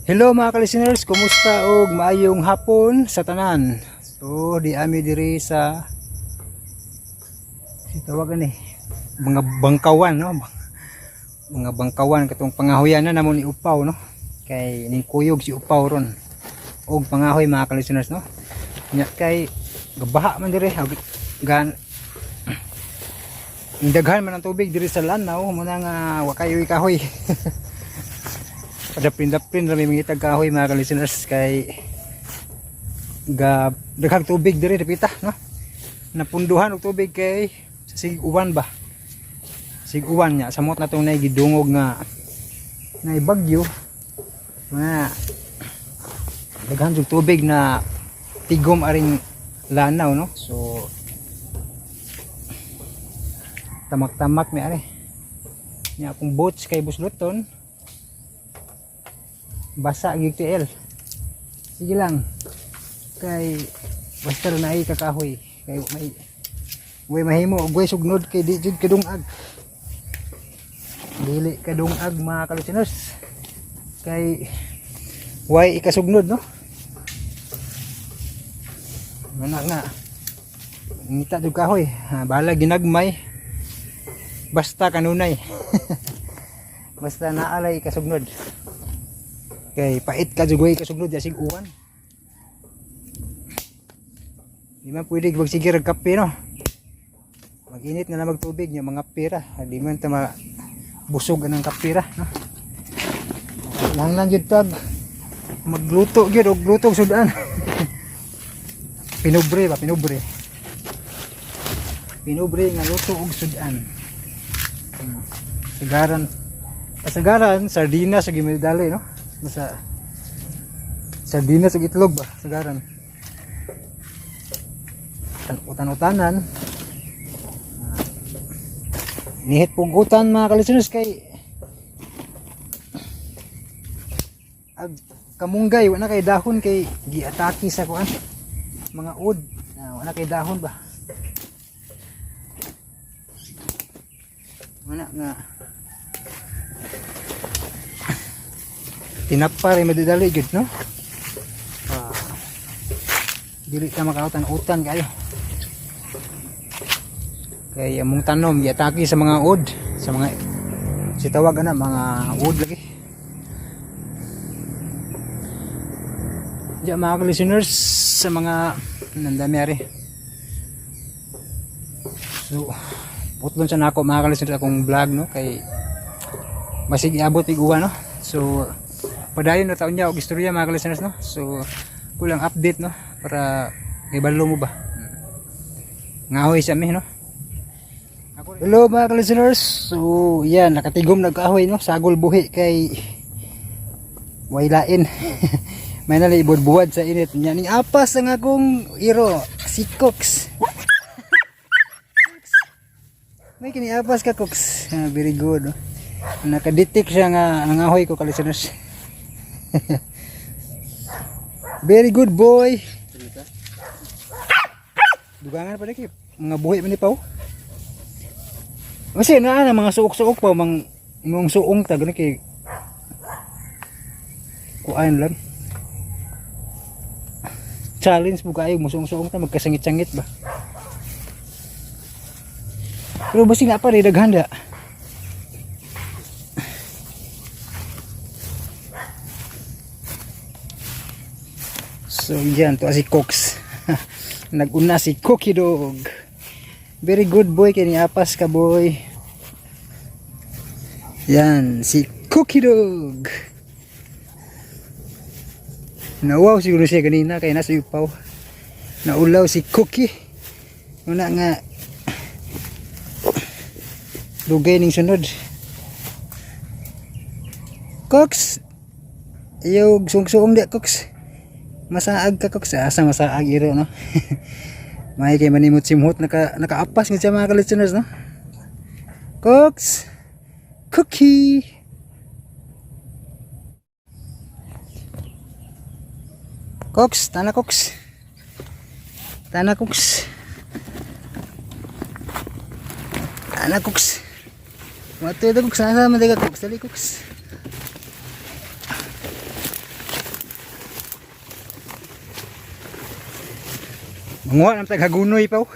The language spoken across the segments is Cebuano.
Hello mga ka-listeners, kumusta og maayong hapon sa tanan. So di ami diri sa si tawagan ni mga bangkawan, no. Mga bangkawan katong pangahoyan na namo ni Upaw, no. Kay ning kuyog si Upaw ron. Og pangahoy, mga ka-listeners, no. Nya kay gabaha man diri og gan daghan man ang tubig diri sa lanaw muna nga wa kayo kahoy. Padapin-dapin ra may mangitag kahoy, mga ka-listeners, kay ga daghang tubig diri dapita, no. Napunduhan og tubig kay sa sig uwan ba, sig uwan nya samot na tong nay gidungog nga nay bagyo nga daghan jud tubig na tigom aring lanaw, no. So tamak-tamak mi ari nya akong boots kay busluton, basa gyud TL. Sige lang kay basta ra naay kakahoy, kay may way mahimo og way sugnod kay di jud kadungag, dili kadungag, mga ka-listeners, kay way ikasugnod, no. Wala nga ngita jud kahoy ha, bahala ginagmay basta kanunay, basta naalay ikasugnod, kay pait ka jud way ikasugnod asig uwan. Di man pwede magsige rag kape, no. Mag-init na lang magtubig nya mga pera. Di man ta ma busog anang kape ra, no. Lang lang jud tag magluto gyud og luto og sudan. Pinubre ba, pinubre. Pinubre nga luto og sudan. Sagaran. Kasagaran sardinas sa gimidali, no. Basta sardinas ug itlog ba, sagaran. Utan-utanan. Nihit pugutan, mga ka-listeners, kay ag kamunggay wala kay dahon kay giatake sa kuan, mga ud na wala kay dahon ba. Wala nga tinapa rin madidali gud, no. Ah, dili ta makautan-utan kayo kay among tanom giatake sa mga ud, sa mga si tawag ana mga ud lagi. Diya mga listeners sa mga nandami ari. So putlon sa nako, mga listeners, akong vlog, no, kay basig iabot ig uwan, no. So padayon na taon niya og istorya, mga listeners, no. So kulang update, no, para ibalo mo ba ngahoy sa mi, no. Hello mga listeners. So yan, nakatigom nagkahoy, no, sagol buhi kay wailain. May nalibod buwad sa init nya ning apas ang akong iro si Cooks. May kini apas ka, Cooks. Ah, very good, no? Nakadetect siya nga nangahoy ko, ka-listeners. Very good boy. Dugangan pa kay mga buhi man ni pao. Kasi naa na mga suok-suok pa mang mga suong ta gani kay kuan lang. Challenge mo kayo musuong-suong ta magkasangit-sangit ba. Pero basi nga pa rin daghan da. So yan to si Cox. Naguna si Cookie Dog. Very good boy kay ni apas ka, boy. Yan si Cookie Dog. Nawaw siguro siya kanina kay nasa upaw. Naulaw si Cookie. Una nga dugay ning sunod. Cox. Ayaw sungsuong di, Cox. Masaag ka, Cox. Asa masaag iro, no. May kay manimot simhot naka nakaapas nga siya, mga ka-listeners, no. Cox. Cookie. Cox, tana Cox. Tana Cox. Tana Cox. Matuod Cox, asa man ka, Cox? Dali, Cox. Manguha ng taghagunoy pa, oh.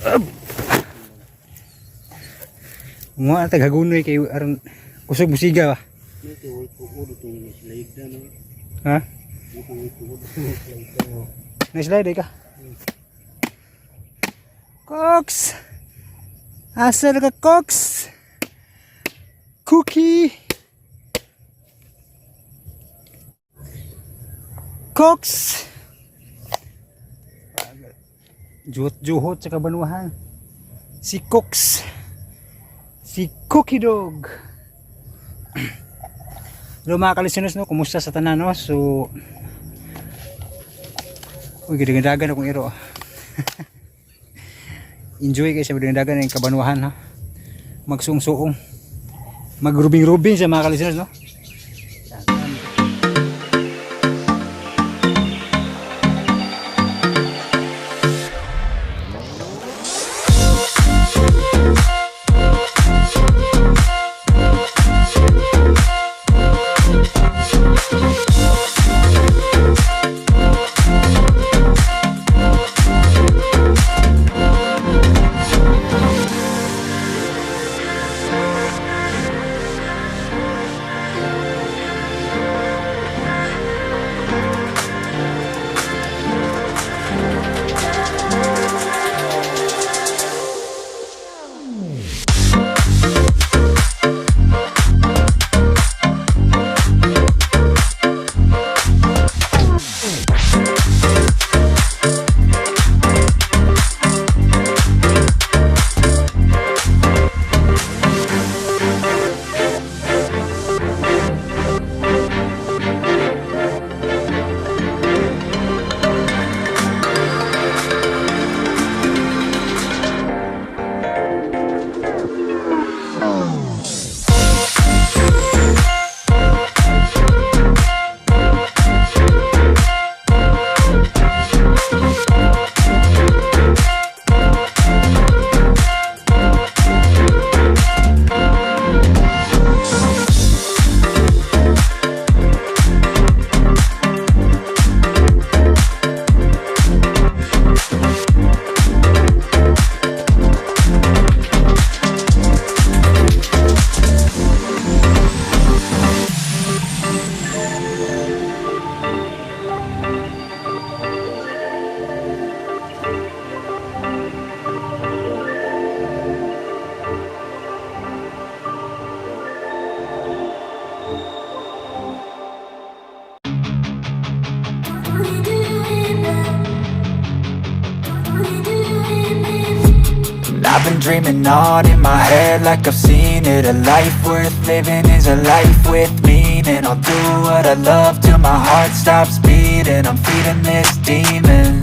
Up. Manguha ng taghagunoy kay aron kusog musiga ba. Ha? Na-slide ka. Cox! Asa na ka, Cox? Cookie! Cox! Juhot-juhot sa kabanuhan. Si Cox. Si Cookie Dog. Hello, mga kalisunod, no? Kumusta sa tanan, no? So, uy, gidagan akong iro, ah. Enjoy kayo sa dagan ng kabanuhan, ha. Magsuong-suong. Magrubing-rubing sa mga kalisunod, no? I've been dreaming on in my head like I've seen it. A life worth living is a life with meaning. I'll do what I love till my heart stops beating. I'm feeding this demon.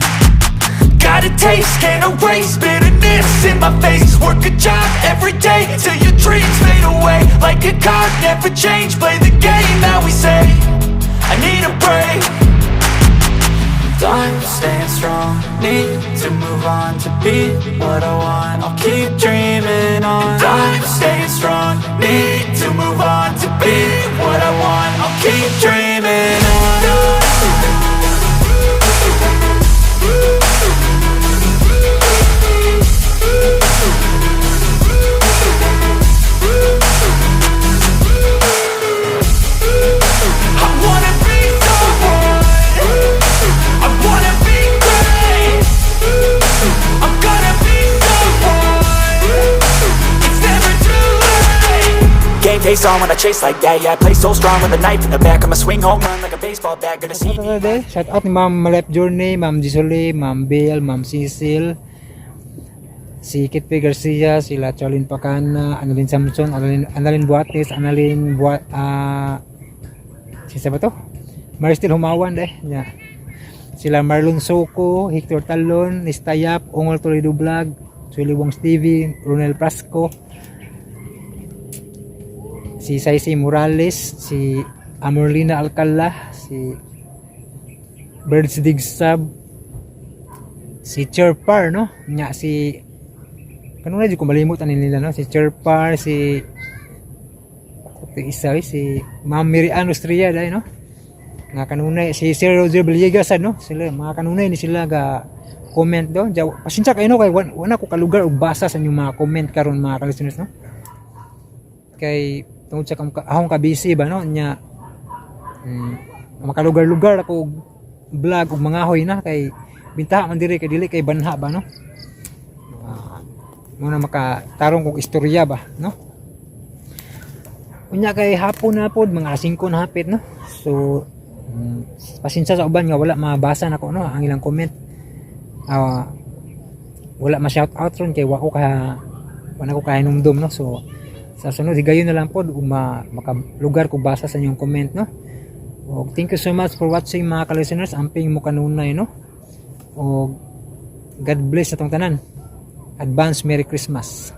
Got a taste, can't erase bitterness in my face. Work a job every day till your dreams fade away. Like a card, never change, play the game that we say. I need a break. I'm staying strong, need to move on to be what I want. I'll keep dreaming on. And I'm staying strong, need to move on to be what I want. I'll keep dreaming on. I wanna be someone, I wanna be great. I'm gonna be someone. It's never too late. Game face on when I chase like that. Yeah, I play so strong with a knife in the back. I'ma swing home run like a baseball bat. Gonna see Shout out eh. Shout out ni Ma'am Malep Journey, Ma'am Gisole, Ma'am Bell, Ma'am Cecil, si Kit P. Garcia, sila Charlene Pacana, Annalyn Samson, Annalyn Buates, Annalyn Buat, ah, sisa ba to? Maristel Humawan eh. Yeah. Sila Marlon Soco, Hector Talon, Nistayap, Ongol Toledo Vlog, Sueli Wongs TV, Ronel Prasco, si Saisi Morales, si Amorlina Alcala, si Birds Dig Sub, si Chirpar, no? Nya si kanuna di ko malimot ani nila, no? Si Chirpar, si ito isa eh, si Ma'am Mary Ann Austria dai, no? Nga kanunay si Sir Roger Villegas, no, sila mga kanunay ni sila ga comment do. Jaw, pasensya kayo, no, kay wala ko kalugar og basa sa inyong mga comment karon, mga ka-listeners, no, kay tungod sa akong ka-busy ba, no, nya makalugar-lugar ako og vlog og mangahoy na kay bintaha man diri kay dili kay banha ba, no. Muna makatarong kog istorya ba, no. Unya kay hapon na pod, mga alas 5 na hapit, no. So pasensya sa uban nga wala mabasa nako, no, ang ilang comment. Wala ma shout out ron kay wa ko ka wala ko kahinumdum, no. So sa sunod higayon na lang pod ug makalugar ko basa sa inyong comment, no. Og thank you so much for watching, mga ka-listeners. Amping mo kanunay, no. Og God bless atong tanan. Advance Merry Christmas.